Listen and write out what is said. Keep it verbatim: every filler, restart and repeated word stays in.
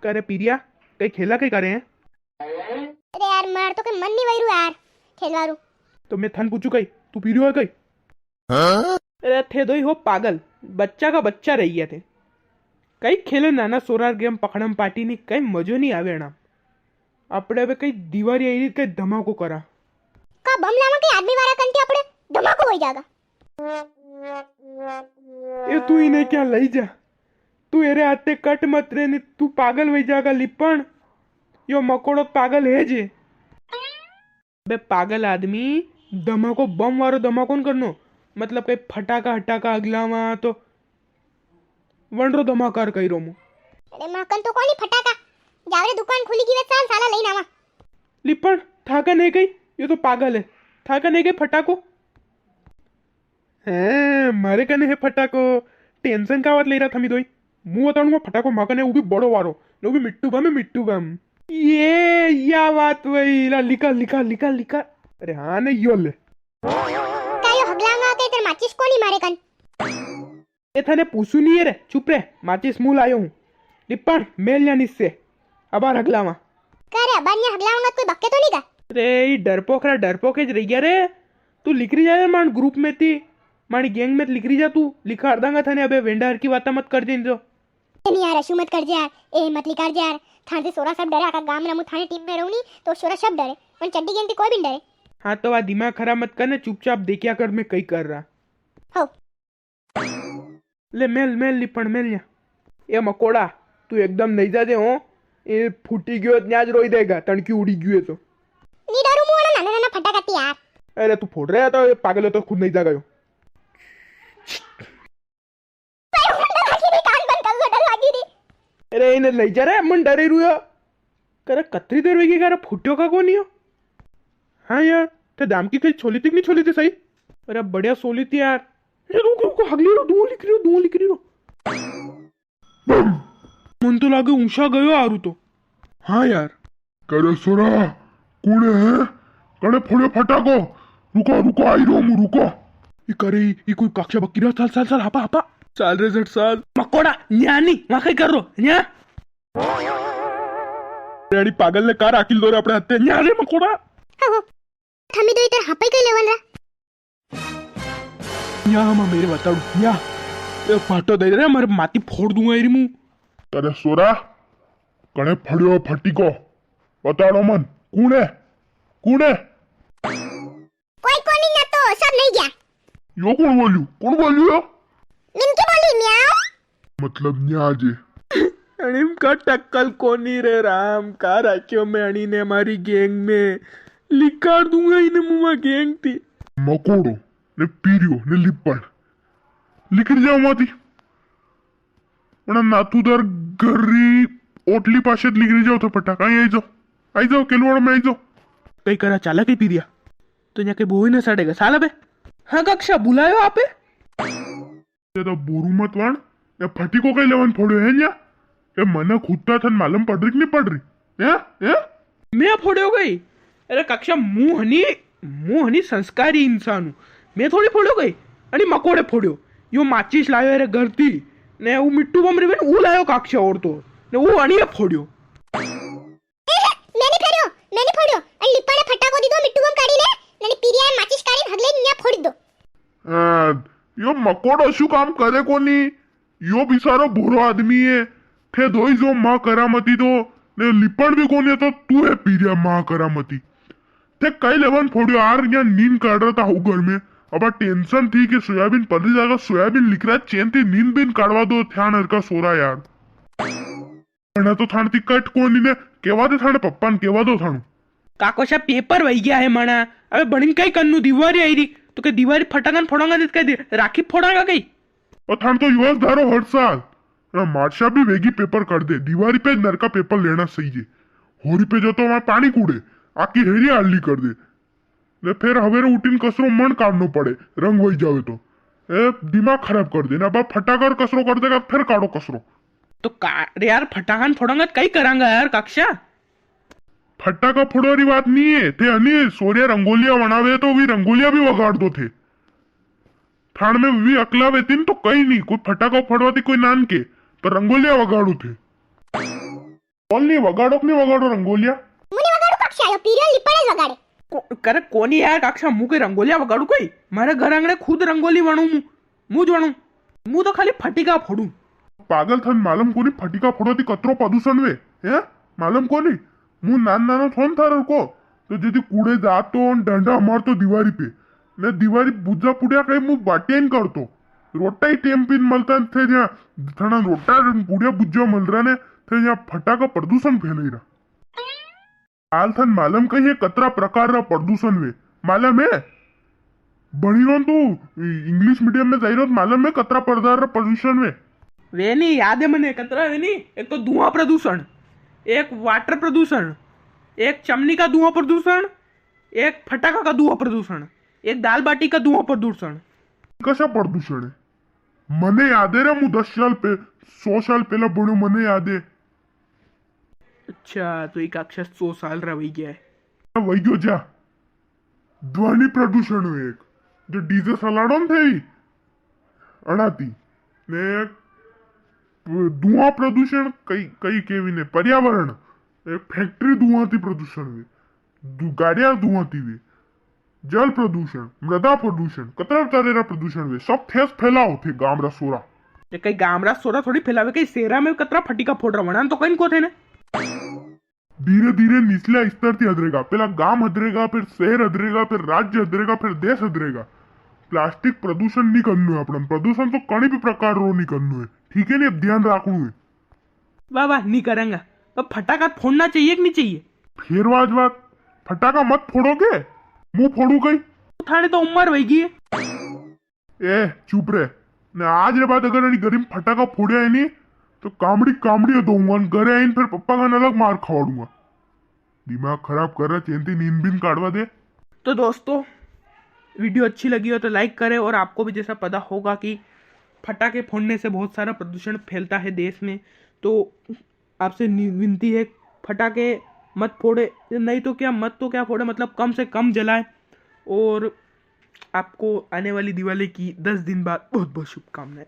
करे पीरिया, कई खेला कई करे है? अरे यार, मार तो कई मन नी वई रू यार, खेलवा रू। तो मैं थन पूछू कई, तू पीरियो है कई? अरे थे दोई हो पागल, बच्चा का बच्चा रई गया थे। कई खेले नाना सोरार गेम पकड़म पाटी नी, कई मजो नी आवे ना। आपणे अबे कई दिवारी आई री, कई धमाको करा। का बम लावा के आदमी वारा कंटे आपणे धमाको होई जागा। ए तू इने क्या लई जा, तू एरे हाथे कट मत रे, नी तू पागल वई जागा लिपण। यो मकोड़ो पागल है जे। बे पागल आदमी, धमाको बम वारो धमाको न करनो, मतलब कई फटाका हटाका अगलावा तो वणरो धमाकार कई रो मु। अरे माकन तो कोनी फटाका, जावरे दुकान खुली गी वे चाल साला लई नावा। लिपण, थाका ने कई, यो तो पागल है, थाका ने कई फटाको। हैं, मारे कने है फटाको। टेंशन का बात ले रहा था मी दोई? मु बताऊंगा फटाको, मा कने वो भी बड़ो वारो, ने वो भी मिट्टू बम है, मिट्टू बम। ये, या बात वई, ला लिका, लिका, लिका, लिका। अरे हाँ, ने यो ले। कायो हगलांगा के तेरे माचिस कोनी मारे कन? ए, थाने पूछू नी है रे, चुप रे, माचिस मु लायो हूँ। लिपण, मेल न्या निस्से, अबार हगलावा। का रे, अबार न्या हगलावा मत कोई बक्के तो नी का? रे, ई डरपोक रा डरपोक ज रई गया रे। तू लिकरी जा रे माण ग्रुप में थी, माणी गैंग में लिकरी जा तू, लिखार दांगा थाने अबे वेंडा हरकी वाता मत कर दीन जो। ए नी यार, अशु मत कर जे यार, ए मत लिखार जे यार। थाने सोरा सब डरे, आका गाम रा मु थाने टीम में रहू नी, तो सोरा सब डरे, पण चड्डी गैंग थी कोई भी नी डरे। हाँ तो वा दिमाग खराब मत कर ने, चुपचाप देखिया कर मैं कई कर रहा। हो। ले मेल, मेल लिपण, मेल न्या। ए मकोड़ा, तू एकदम नी जाजे हो। ए फूटी गयो न्याज रोई देगा, तणकी उड़ी गयो है तो। नी डरू मु, अणा नाना नाना फटाका थी यार। अरे तू फोड़ रहा तो ये पागल है तो खुद नी जागा यो। कान बंद कर लो, डर लागी रे। अरे इने लई जा रे, मन डरे रुया। करे कतरी देर वेगी, करे फूट्यो का कोनी हो? हाँ यार, ते दाम की कई छोली थी कि नी छोली थी सही? अरे बढ़िया सोली थी यार। ए, रुक, रुक, हगली रो, धुआं लिकरी रो, धुआं लिकरी रो। बम! मन तो लागे ऊंचा गयो आरू तो। हाँ यार। करे सोरा, कुण है? कने फोड़े फटाको? रुको, रुको, आई रो मु, रुको। ई करे, ई कोई काक्षा बक्की रा, चाल, चाल, चाल, हापा, हापा। चाल रे झट चाल। मकोड़ा, न्या नी, वां कई कर रो, न्या। रेडी पागल ने कार आकिल दो रे अपने हत्ते, न्या रे मकोड़ा। हाँ, हाँ। थमी दो इतर हापे कई लेवन रा। या हम मेरे बताड़ू, या। ए, फाटो दे रे, मारे माती फोड़ दूंगा इरी मुंह। अरे सोरा, कने फड़ियो फटीको? बताड़ो मन, कूण है? कूण है? कोई कोनी ना तो, सब न्हाई गया। यो कूण बोल्यू? कूण बोल्यू यो? मिनकी बोली, म्याऊ। मतलब न्या जे। अरे इनका टक्कल कोनी रे राम, का राख्यो मैं अणी ने मारी गैंग में। लिकाड़ दूंगा इने मुआ गैंग थी। मकोड़ो, ने पीरियो, ने लिपण। लिकड़ी जाओ माती। उना नाथूदार घर री ओटली पासे लिकड़ी जाओ तो फटाक। आई, आई जाओ। आई जाओ, केलवाड़ में आई जाओ। कई करा चाला कई पीरिया? तो न्या कई बोई ना सड़ेगा, साला बे। हाँ काक्षा, बुलायो आपे? ये तो बोरू मत वाण, ये फटीको कई लेवन फोड़्यो है न्या? ये मने खुद ता थन मालूम पड़ री कि नी पड़ री? हैं? हैं? मैं फोड़्यो कई? अरे काक्षा, मूं हनी, मूं हनी संस्कारी इंसान हूँ। मैं थोड़ी फोड़्यो कई? अरे मकोड़े फोड़्यो। यो माचिस लायो रे घर थी। ने वो मिट्टू बम रे, ऊ लायो काक्षा और तो। ने वो अणिये फोड़्यो। ए, मैं नी फोड़्यो, मैं नी फोड़्यो। अरे लिपा ने फटाको दीदो, मिट्टू बम काढ़ी ने, ने पीरिया माचिस काढ़ी ने हगले न्या फोड़ी दो। आ, यो मकोड़ो शू काम करे कोनी? यो बिचारो भूरो आदमी है। थे दोई जो माँ करामती तो, ने लिपण भी कोनी तो तू है पीरिया माँ करामती। थे कई लेवन फोड़्यो आर, या नींद काढ़ रहा था हूँ घर में। अब टेंशन थी कि सोयाबीन पलरी जागा, सोयाबीन लिकरा चैन थी नींद बीन काढ़वा दो, थ्यान हरका सोरा यार। मना तो थान ती कट कोनी ने, केवा दे थाने पप्पा ने केवा दो थानू। काको सा पेपर वई गया है मना। अबे भणीन कई करनू, दिवारी आई री, तो के दिवारी फटाकन फोड़ांगा, जित के दि-, राखी फोड़ांगा कई? और थान तो युवास धारो हर साल। ना मारशा भी वेगी पेपर कर दे, दिवारी पे नरका पेपर लेना सही है। होरी पे जो तो वहां पानी कूड़े, आकी हेरी आली कर दे। ने फेर हवेरे उठीन कसरो मण काढ़नो पड़े, रंग वई जावे तो। ए, दिमाग खराब कर दे। ने अब फटाकर कसरो कर देगा, फेर काढ़ो कसरो। तो का-, रे यार, फटाकन फोड़ांगा तो कई करांगा यार, काक्षा? फटाका फोड़वा री बात नी है, थे हनी सोरिया रंगोलिया वणावे तो वी रंगोलिया भी वगाड़ दो थे। थान में वी अकला वेती न तो कई नी, कोई फटाका फोड़वा थी कोई नान के, पर रंगोलिया वगाड़ू थे। बोल नी, वगाड़ो के नी वगाड़ो रंगोलिया? मु नी वगाड़ू काक्षा, यो पीरियो लिपण ज वगाड़े। को-, करे कोनी यार काक्षा, मु कई रंगोलिया वगाड़ू कोई? मारे घर आंगणे खुद रंगोली वणू मु, मु ज वणू। मु तो खाली फटीका फोड़ू। पागल, थन मालूम कोनी फटीका फोड़ो ती कतरो प्रदूषण वे, हैं? मालूम कोनी? मु नान नानो थो न थारे को, तो जदी कूड़े जातो न डंडा मारतो दीवारी पे, ने दीवारी बुज्जा पुड़िया कई मु बाटिया नी करतो। रोटा ही टेम पे नी मलता थे, ज्यां थना रोटा न पुड़िया बुज्जा मल रहा ने, थे ज्यां फटाका प्रदूषण फैलाई रहा। हाल थन मालूम कई है कतरा प्रकार रा प्रदूषण वे, मालूम है? भणी रो तू, इ-, इंग्लिश मीडियम में जाई रो, मालूम है कतरा प्रकार रा प्रदूषण वे? वे नी, याद है मने, कतरा वे नी, एक तो धुआं प्रदूषण, एक वाटर प्रदूषण, एक चमनी का धुआं प्रदूषण, एक फटाका का धुआं प्रदूषण, एक दाल बाटी का धुआं प्रदूषण। कसा प्रदूषण है? मने याद है रे, मु दस साल पे, सौ साल पहला भण्यो, मने याद है। अच्छा, तो एक अक्षर सौ साल रा वई गया है। वई गयो जा। ध्वनि प्रदूषण हुए एक, जो डीजे सलाड़ो न थे, अणाती। ने एक धुआं प्रदूषण कई, कई केवी ने, पर्यावरण, एक फैक्ट्री धुआं ती प्रदूषण हुए, दु-, गाड़ियां धुआं ती हुए। जल प्रदूषण, मृदा प्रदूषण, कतरा तरे रा प्रदूषण वे, सब थेस फैलाओ थे गाम रा सोरा। ये कई गाम रा सोरा थोड़ी फैलावे, कई सेरा में कतरा फटीका फोड़ रा वणा तो कई को थे ने। धीरे धीरे निचला स्तर थी हदरेगा, पहला गाम हदरेगा, फिर शहर हदरेगा, फिर राज्य हदरेगा, फिर देश हदरेगा। प्लास्टिक प्रदूषण नी करनो है अपना, प्रदूषण तो कणी भी प्रकार रो नी करनो है, ठीक है नी? अब ध्यान राखणू है। वाह वाह, नी करेंगा। पर फटाका फोड़ना चाहिए कि नी चाहिए? फेर वाज बात, फटाका मत फोड़ोगे, मु फोड़ू कई? थाने तो उम्र वई गई है। ए, चुप रे। ने आज रे बाद अगर अणी गरीब फटाका फोड़िया है नी, तो कामड़ी कामड़ी दूंगा, ने घरे आईन फिर पप्पा का अलग मार खवाड़ूंगा। दिमाग खराब कर रहा, चैन ती नींद बीन काढ़वा दे। तो दोस्तों, वीडियो अच्छी लगी हो तो लाइक करें, और आपको भी जैसा पता होगा कि फटाके फोड़ने से बहुत सारा प्रदूषण फैलता है देश में, तो आपसे नि-, विनती है, फटाके मत फोड़े, नहीं तो क्या, मत तो क्या फोड़े, मतलब कम से कम जलाए। और आपको आने वाली दिवाली की दस दिन बाद बहुत बहुत शुभकामनाएं।